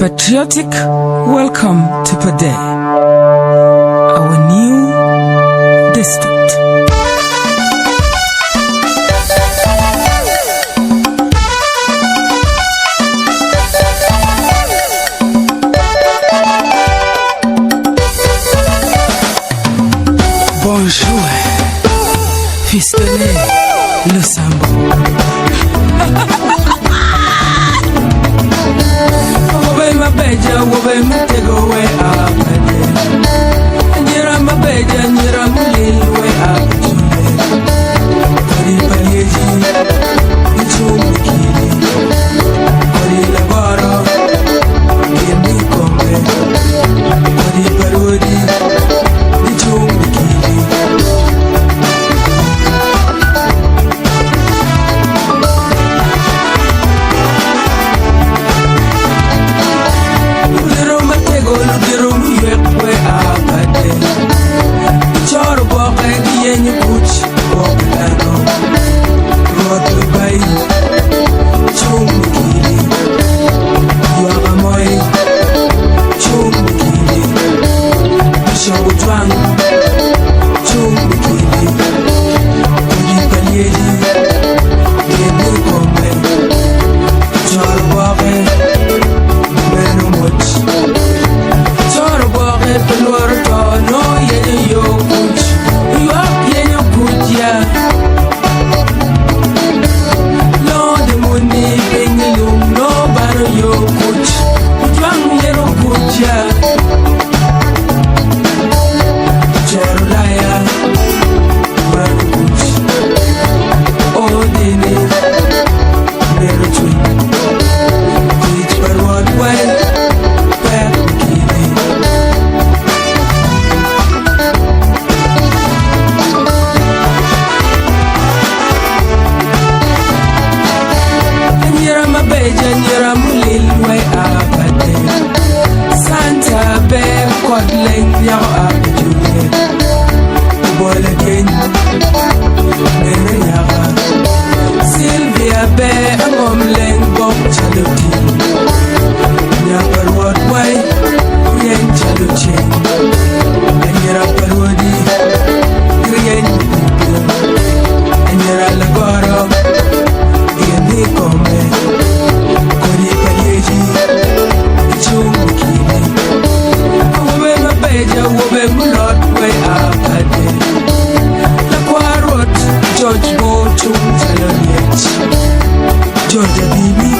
patriotic welcome to Pader, our new district. Bonjour, Fistonné, Lusambo. Awobe mabeco, awobe matego we apade. Anyira mabeco, anyira mulil we apacule. Kodi pa lyeci, gicung i kidi. Kodi lagoro, gin ni kome. Kodi pa rwodi, gicung i kidi. Ludito matego, ludito muywek we apade. Gicoro boke, giyenyo kuc bot dano. Rwot lubai, cung i kidi. Ywak amoy, cung i kidi. Bicop Ojwang, cung i kidi. Kodi pa lyeci, gin i kome. Coro boke, meno moc. Coro boke pe lworo to, nongo yenyo yo kuc. Ywak yenyo kuc ya. Longo di muni piny i lum, nongo bano yo kuc. Ojwang yenyo kuc ya. Coro laya, mano kuc. Odini, mito cwiny. Tic pa Rwot weng pek i kidi. Anyira mabeco, anyira mulil wai apade. Santa ber kot leng yako apacule. Obole keny, nene nyaka. Sylvia ber angom leng bok calo tim. Nya pa Rwot wai ryeny calo ceng. Anyira pa Rwodi giryeny mupupur. Anyira lagoro gin i kome. Kodi pa lyeci gicung i kine. Awobe mabeco, awobe mulot wai apade. Lakwar Rwot George bor cung calo lyec. George Abimi.